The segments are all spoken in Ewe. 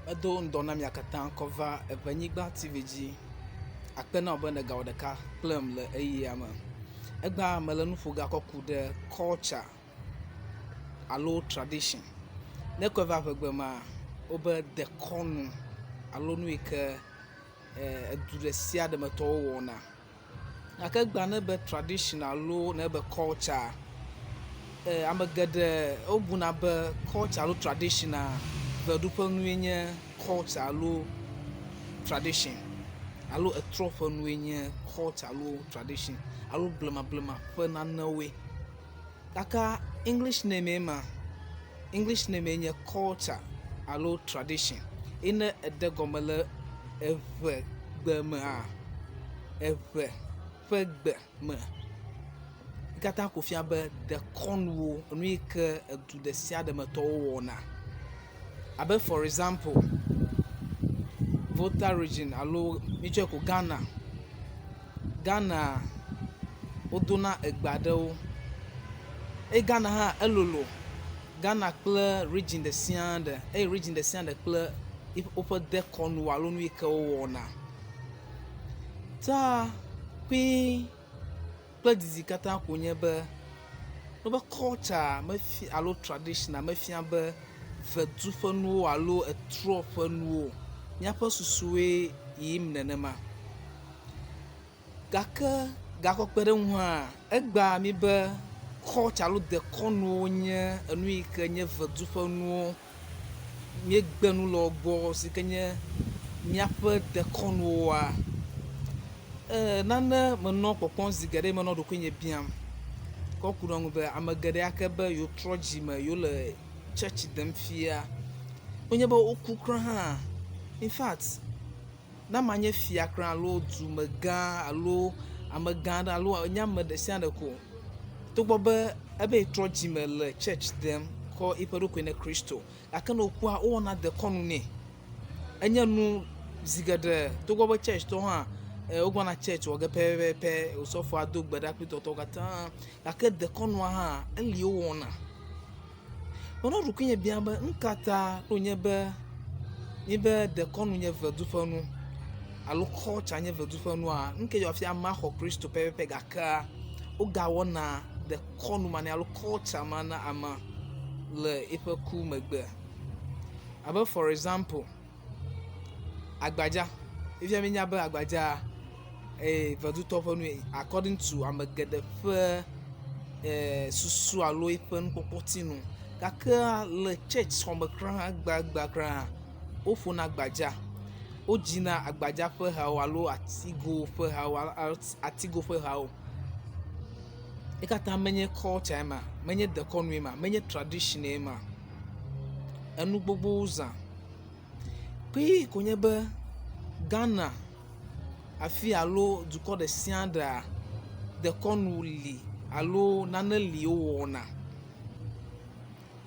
Medo ŋdɔ na mia katã kɔ va Eŋenyigba TV dzi. Akpe na wò be nègawɔ ɖeka kplem le ʋeyiʋia me. Egbea mele nu ƒo ge akɔ ku ɖe culture alo tradition. Ne ekɔe va ŋegbe mea, wobe dekɔnu alo nu yi ke edu ɖe sia ɖe me tɔwo wɔna. Gake egbea ne ebe tradition alo ne ebe culture ame geɖe wobuna be culture alo tradition ʋeɖuƒe nue nye culture alo tradition alo etrɔ ƒe nue nye culture alo tradition alo blema blema ƒe nanewoe. Gake English name ema, English name nye culture alo tradition ye ne eɖe gɔme le eŋegbe mea, eŋe ƒe gbe me. Yi katã ko fia be dekɔnuwo, enu yi ke edu ɖe sia ɖe me tɔwo wɔna. Abe for example, Volta region alo mitsɔe ko Ghana. Ghana wodona egbe aɖewo eye Ghana hã elolo. Ghana kple region ɖe sia ɖe eye region ɖe sia ɖe kple woƒe dekɔnu alo nu yi ke wowɔna. Ta kpui kple didi katã ko nye be woƒe culture mefia alo tradition mefia be vedu ƒe nuwo alo etrɔ ƒe nuwo. Míaƒe susuwoe yiyim nenema. Gake gakɔ kpe ɖe eŋu hã, egbea míbe culture alo dekɔnuwo nye enu yi ke nye vedu ƒe nuwo. Míegbe nu le wo gbɔ si ke nye míaƒe dekɔnuwoa, nane menɔ kpɔkpɔm zi geɖe menɔ ɖokuinye biam kɔ ku ɖe eŋu be ame geɖe ake be yewotrɔ dzime yewole tsɛtsi dem fia, wonye be woku kura hã. Infact, ne amea nye fia kura alo dumegã alo amegã aɖe alo enye ame ɖe sia ɖe ko, togbɔ be ebe yetrɔ dzime le tsɛtsi dem kɔ eƒe ɖokui ne Kristo gake ne wokua, wowɔna dekɔnu nɛ. Enye nu zi geɖe togbɔ be tsɛtsitɔwo hã wogbɔna tsɛtsi wɔ ge pɛpɛpɛ, osɔfoa do gbe ɖa kple tɔtɔwo katã gake dekɔnua hã eli wowɔna. Menɔ ɖokuinye biam be nu ka ta wònye be míbe dekɔnu nye ʋedu ƒe nu alo culture nye ʋedu ƒe nua, nu ke dzɔ hafi amea xɔ Kristo pɛpɛpɛ gakea wogawɔna dekɔnu ma nɛ alo culture ma na amea le eƒe ku megbe. Abe for example, agbadza. Fifia míenya be agbadza ee ʋedutɔ ƒe nue according to ame geɖe ƒe e susu alo eƒe nukpɔkpɔ nu. Gake le tsɛtsi xɔme kura hã egbegba kura hã woƒona agbadza. Wodzina agbadza ƒe hawo alo atigo ƒe hawo alo atigo ƒe hawo. Yi katã menye culture ema, menye dekɔnue ema, menye tradition ema. Enu gbogbowo zã. Kpui ko nye be Ghana afi alo dukɔ ɖe sia ɖea, dekɔnu li alo nane li wowɔna.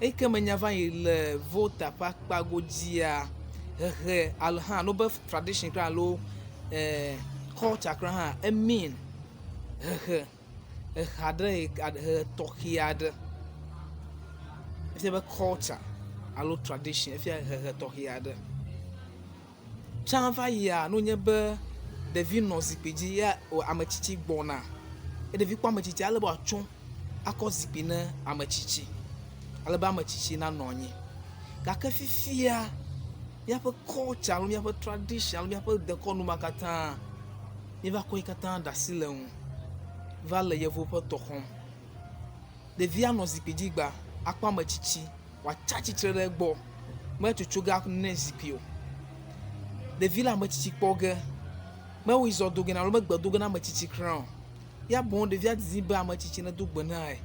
Eyi ke menya va yi le Volta ƒe akpa godzia, hehe alo hã alo be tradition kura alo culture kura hã e mean hehe. Eha ɖe yi hehe tɔxɛ aɖe. Efia be culture alo tradition efia hehe tɔxɛ aɖe. Tsã va yia ne wonye be ɖevi nɔ zikpui dzi ya ame tsitsi gbɔna ye ɖevi kpɔ ame tsitsi ale be woatsɔ akɔ zikpui ne ame tsitsi ale be ame tsitsi nanɔ anyi. Gake fifia míaƒe culture alo míaƒe tradition alo míaƒe dekɔnu ma katã míeva kɔe katã ɖe asi le eŋu va le yevuwo ƒe tɔ xɔm. Ɖevia nɔ zikpui dzi gbea, akpɔ ame tsitsi wòatsi atsitre ɖe egbɔ metsotso ge nɛ zikpui o. Ɖevi le ame tsitsi kpɔ ge, mewɔe zɔ do ge na alo megbe do ge na ame tsitsi kura o. Ya boŋ ɖevia didim be ame tsitsi nedo gbe na ye.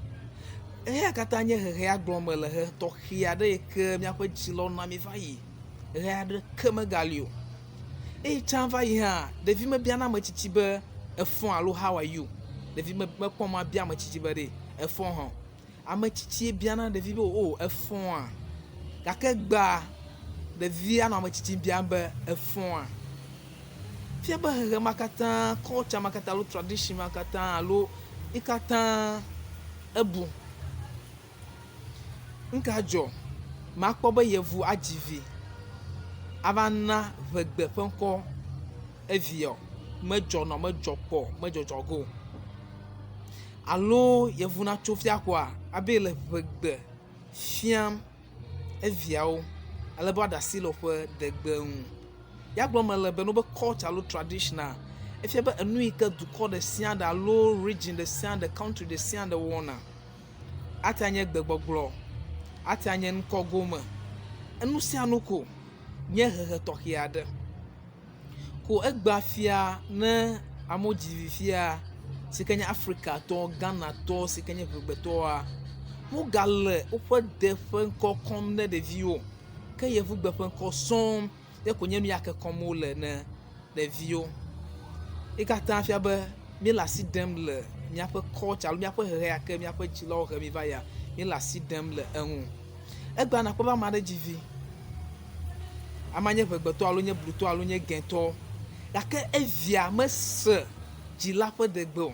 Eya katã nye xexea gblɔm mele, xexe tɔxɛ aɖe yi ke míaƒe dzilawo na mí va yi. Xexe aɖeke megali o. Eye tsã va yi hã, ɖevi mebiana ame tsitsi be efɔ̃ alo how are you? Ɖevi me mekpɔ mɔ abia ame tsitsi be ɖe efɔ̃ hã o. Ame tsitsie biana ɖevi be o efɔ̃a? Gake egbea ɖevia nɔ ame tsitsi biam be efɔ̃a? Fia be xexe ma katã, culture ma katã alo tradition ma katã alo yi katã ebu. Nuka dzɔ? Makpɔ be yevu adzi vi. ava na ʋegbe ƒe ŋkɔ evia o. Medzɔnɔ, medzɔ kpɔ o, medzɔdzɔ ge o. Alo yevu natso fia koa, abe le ʋegbe fiam eviawo ale be woaɖe asi le woƒe degbe ŋu. Ya gblɔm mele be ne wobe culture alo tradition efia be enu yi ke dukɔ ɖe sia ɖe alo region ɖe sia ɖe, country ɖe sia ɖe wɔna. Ate anye gbegbɔgblɔ, ate anye ŋkɔ gome, enu sia nu ko nye hehe tɔxɛ aɖe. Ko egbea fia ne amewo dzi vi fia si ke nye Afrikatɔ, Ghanatɔ si ke nye ŋegbetɔa, wogale woƒe de ƒe ŋkɔ kɔm ne ɖeviwo ke yevugbe ƒe ŋkɔ sɔŋ ye ko nye nu ya ke kɔm wole ne ɖeviwo. Yi katã fia be míele asi ɖem le míaƒe culture alo míaƒe hehe ya ke míaƒe dzilawo he mí va yia, míele asi ɖem le eŋu. Egbea nakpɔ be ame aɖe dzi vi. Amea nye ŋegbetɔ alo nye blutɔ alo nye gɛtɔ gake evia mese dzila ƒe degbe o.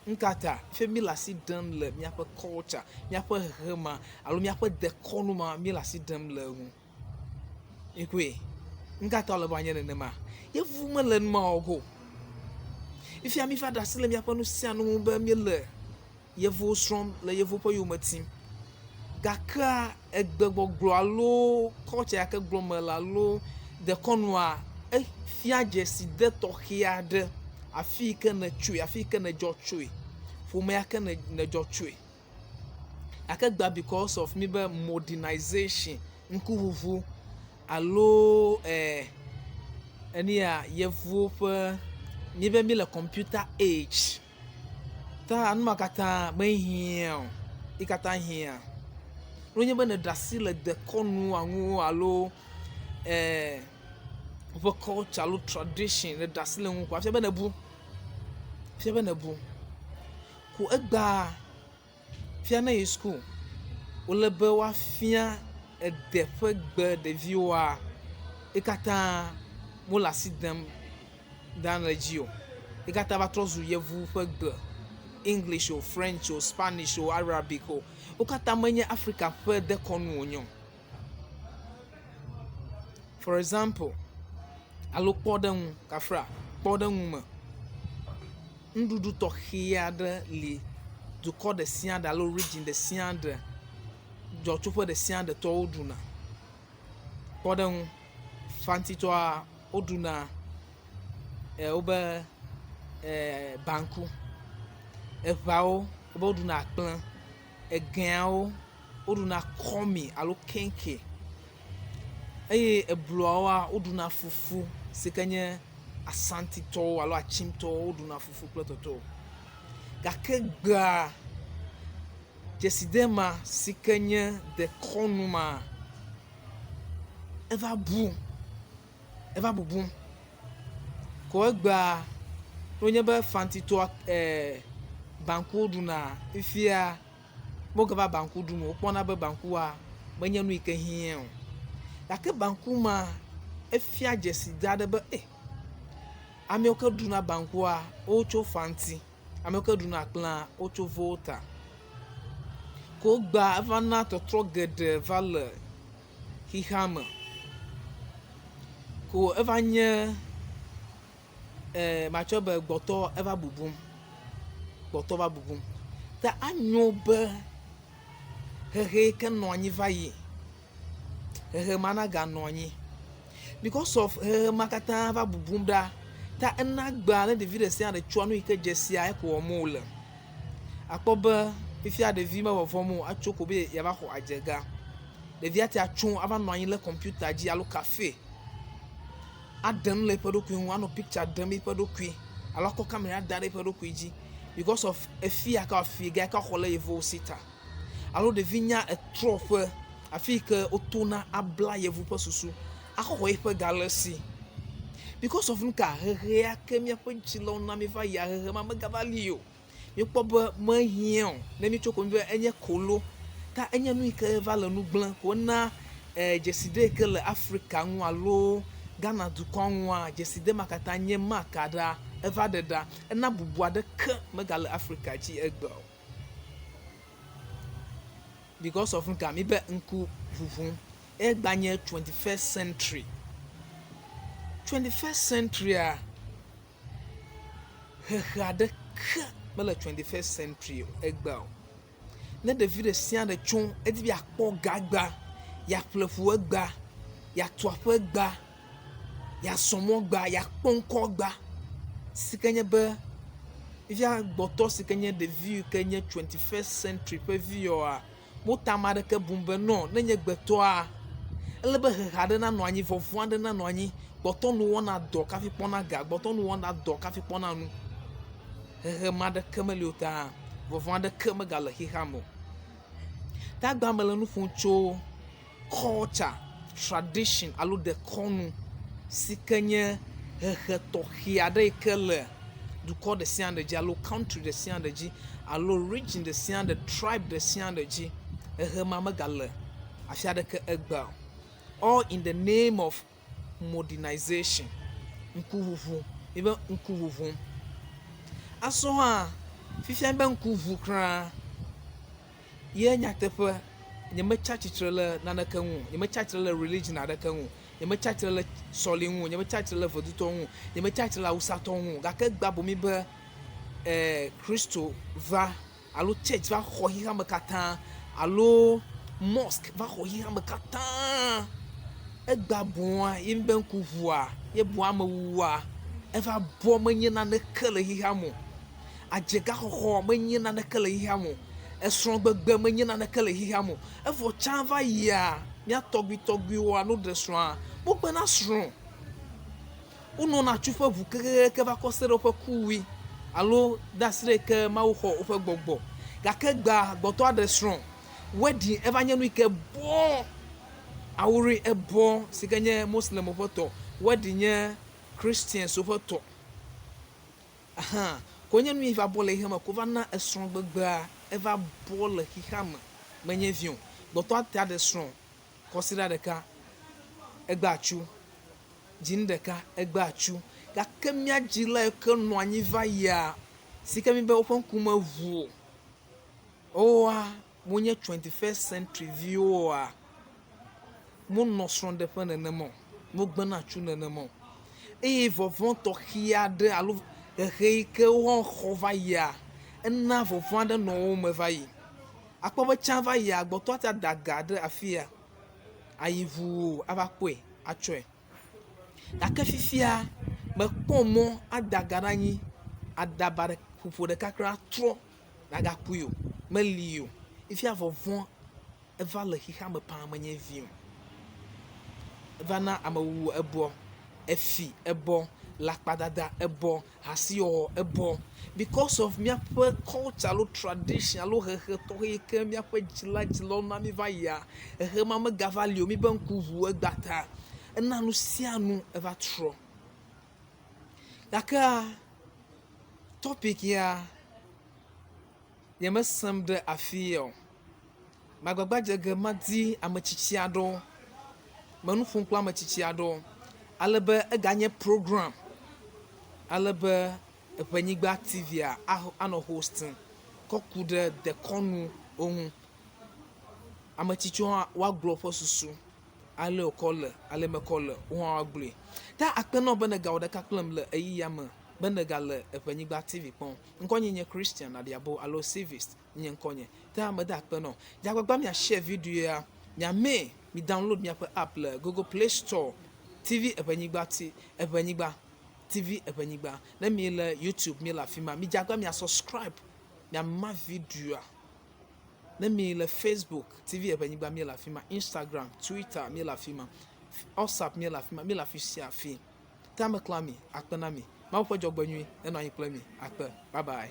Nu ka ta? Fifia míele asi ɖem le míaƒe culture, míaƒe hehe ma alo míaƒe dekɔnu ma míele asi ɖem le eŋu. Mikpɔe, nu ka ta wòle be wòanye nenema? Yevu mele nu ma wɔ ge o. Fifia míva ɖe asi le míaƒe nu sia nu ŋu be míele yevuwo srɔ̃m le yevuwo ƒe yome tim. Gakea egbegbɔgblɔ alo culture ya ke gblɔm mele alo dekɔnua efia dzeside tɔxɛ aɖe afi yi ke nètsoe, afi yi ke nèdzɔ tsoe, ƒome ya ke nèdzɔ tsoe. Gake egbea because of míbe modernization, ŋkuŋuŋu alo e enu ya yevuwo ƒe míbe míle computer age ta nu ma katã mehiã o. Yi katã hiã. Ne wonye be nèɖe asi le dekɔnua ŋu alo e woƒe culture alo tradition nèɖe asi le eŋu ko efia be nèbu. Efia be nèbu. Ko egbea fia ne yi suku wole be woafia ede ƒe gbe ɖeviwoa, yi katã wole asi dem ɖa le edzi o. Yi katã va trɔ zu yevu ƒe gbe. English o, French o, Spanish o, Arabic o, wo katã menye Afrika ƒe dekɔnu wonye o. For example, alo kpɔɖeŋu kafra, kpɔɖeŋu me, nuɖuɖu tɔxɛ aɖe li dukɔ ɖe sia ɖe alo region ɖe sia ɖe, dzɔtsoƒe ɖe sia ɖe tɔwo ɖuna. Kpɔɖeŋu, Fantitɔa woɖuna e wobe e banku, eŋeawo wobe woɖuna akple, egɛawo woɖuna kɔmi alo keŋke eye ebluawoa woɖuna fufu si ke nye Asantitɔwo alo Atsintɔwo woɖuna fufu kple tɔtɔwo. Gake gbea dzeside ma si ke nye dekɔnu ma eva bu, eva bubum. Ko egbea ne wonye be Fantitɔa e bankuwo ɖuna fifia wogava banku ɖum o, wokpɔna be bankua menye nu yi ke hiã o. Gake banku ma efia dzeside aɖe be e ame yiwo ke ɖuna bankua wotso Fanti, ame yiwo ke ɖuna akplẽa wotso Volta. Ko egbea eva na tɔtrɔ geɖe va le xexea me. Ko eva nye e matsɔe be gbɔtɔ eva bubum, gbɔtɔ va bubum. Ta anyo be xexe yi ke nɔ anyi va yi, xexe ma naganɔ anyi because of xexe ma katã va bubum ɖa ta ena gbea ne ɖevi ɖe sia ɖe tsɔa nu yi ke dze sia eko wɔm wole. Akpɔ be fifia ɖevi mevɔvɔm o atso ko be yeava xɔ adzega. Ɖevia tea tso ava nɔ anyi ɖe kɔmpita dzi alo kafe aɖe nu le eƒe ɖokui ŋu, anɔ picture ɖem eƒe ɖokui alo akɔ kamera da ɖe eƒe ɖokui dzi because of efi ya ke afi ga yi ke woaxɔ le yevuwo si ta. Alo ɖevi nya etrɔ ƒe afi yi ke wotona abla yevu ƒe susu axɔ eƒe ga le esi because of nu ka hehe ya ke míaƒe dzilawo na mí va yia hehe ma megava li o. Míekpɔ be mehiã o ne míetso ko be enye kolo ta enye nu yi ke va le nu gblẽm ko ena e dzeside yi ke le Afrika ŋu alo Ghana dukɔa ŋua dzeside ma katã nye mark aɖea eva ɖe ɖa. Ena bubu aɖeke megale Afrika dzi egbea o. Because of nuka míbe ŋku ʋuʋum. Egba nye 21st century. 21st century-a, hehe aɖeke mele 21st century egbea o. Ne ɖevi ɖe sia ɖe tso edi be yeakpɔ ga egbea, yeaƒle ŋu egbea, yeatu aƒe egbea, yeazɔ mɔ egbea, yeakpɔ ŋkɔ egbea si ke nye be fifia gbɔtɔ si ke nye ɖevi yi ke nye 21st century ƒe vi yewoa, wota ame aɖeke bum be nɔ ne nye gbetɔa, ele be hehe aɖe nanɔ anyi, vɔvɔ̃ aɖe nanɔ anyi. Gbɔtɔ nu wɔna dɔ kafi kpɔna ga, gbɔtɔ nu wɔna dɔ kafi kpɔna nu. Hehe ma ɖeke meli o ta vɔvɔ̃ aɖeke megale xexea me o. Tagba mele nu ƒom tso culture, tradition alo dekɔnu si ke nye hehe tɔxɛ aɖe yi ke le dukɔ ɖe sia ɖe dzi alo country ɖe sia ɖe dzi alo region ɖe sia ɖe, tribe ɖe sia ɖe dzi. Hehe ma megale afi aɖeke egbea o. All in the name of modernization, ŋkuʋuʋu, míbe ŋkuʋuʋu. Azɔ hã fifia míbe ŋku ʋu kura ye nyateƒe nyemetsi atsitre ɖe naneke ŋu o, nyemetsi atsitre ɖe religion aɖeke ŋu o, nyemetsi atsitre ɖe sɔli ŋu o, nyemetsi atsitre ɖe vodutɔwo ŋu o, nyemetsi atsitre ɖe awusatɔwo ŋu o gake egbea boŋ míbe e Kristo va alo church va xɔ xexea me katã alo mosque va xɔ xexea me katã. Egbea boŋua ye míbe ŋku ʋua ye boŋ amewuwua eva bɔ menye naneke le xexea me o. Adzegaxɔxɔ menye naneke le xexea me o. Esrɔ̃gbegbe menye naneke le xexea me o. Evɔ tsã va yia mía tɔgbuitɔgbuiwoa ne woɖe srɔ̃a wogbena srɔ̃. Wonɔna tsu ƒe ʋu kekeake va kɔ se ɖe woƒe kuwui alo de asi ɖe ke Mawu xɔ woƒe gbɔgbɔ. Gake egbea gbɔtɔ aɖe srɔ̃ wedding eva nye nu yi ke bɔ. Awuri ebɔ si ke nye Moslemwo ƒe tɔ. Wedding nye Christians woƒe tɔ. Ahan ko nye nu yi va bɔ le xexea me ko va na esrɔ̃gbegbea eva bɔ le xexea me. Menye vi o. Gbɔtɔ ate aɖe srɔ̃ kɔsiɖa ɖeka egbea tsu. Dzinu ɖeka egbea tsu. Gake mía dzila yiwo ke nɔ anyi va yia, si ke míbe woƒe ŋkume ʋu o, woa wonye 21st century viwoa, wonɔ srɔ̃ɖeƒe nenema o, wogbena tsu nenema o. Eye vɔvɔ̃ tɔxɛ aɖe alo xexe yi ke woxɔ va yia, ena vɔvɔ̃ aɖe nɔ wo me va yi. Akpɔ be tsã va yia, gbɔtɔ ate ada ga ɖe afi ya. ayi ʋuu ava kpɔe atsɔe. Gake fifia mekpɔ mɔ ada ga ɖe anyi aɖaba ƒoƒo ɖeka kura trɔ nagakpɔe o, meli o. Fifia vɔvɔ̃ eva le xexea me paa menye vi o. Eva na amewuwu ebɔ, efi ebɔ, lãkpadada ebɔ. Hasiwɔwɔ ebɔ because of míaƒe culture alo tradition alo hehe tɔxɛ yi ke míaƒe dzila dzilawo na mí va yia, hehe ma megava li o. Míbe ŋku ŋu egbea ta ena nu sia nu eva trɔ. Gakea topic ya nyemesem ɖe afi ya o. Magbagba dze ge madi ame tsitsi aɖewo. Me nu ƒom kple ame tsitsi aɖewo ale be eganye program ale be Eŋenyigba TV anɔ hosting kɔ ku ɖe dekɔnuwo ŋu. Ame tsitsiwo hã woagblɔ woƒe susu ale wokɔ le ale mekɔ le wo hã woagblɔe. Ta akpe na wò be nègawɔ ɖeka kplim le ɣeyiɣia me be nègale Eŋenyigba TV kpɔm. Ŋkɔnye nye Christian Aɖiabo alo Civist. nye ŋkɔnye. Ta meda akpe nɔ. Dze agbagba mia share video ya, mia mee, mi download miaƒe app le Google Play Store, TV Eŋenyigba ti, Eŋenyigba, TV Eŋenyigba. Ne mi le YouTube, mi le afima, mi dze agbagba mia subscribe, mia ma videoa. Ne mi le Facebook, TV Eŋenyigba mi le afima, Instagram, Twitter mi le afima, WhatsApp mi le afima, mi le afi sia afi. Ta meklã mi, akpe na mi. Mawu ƒe dzɔgbenyui nenɔ anyi kple mi. Akpe. Bye bye.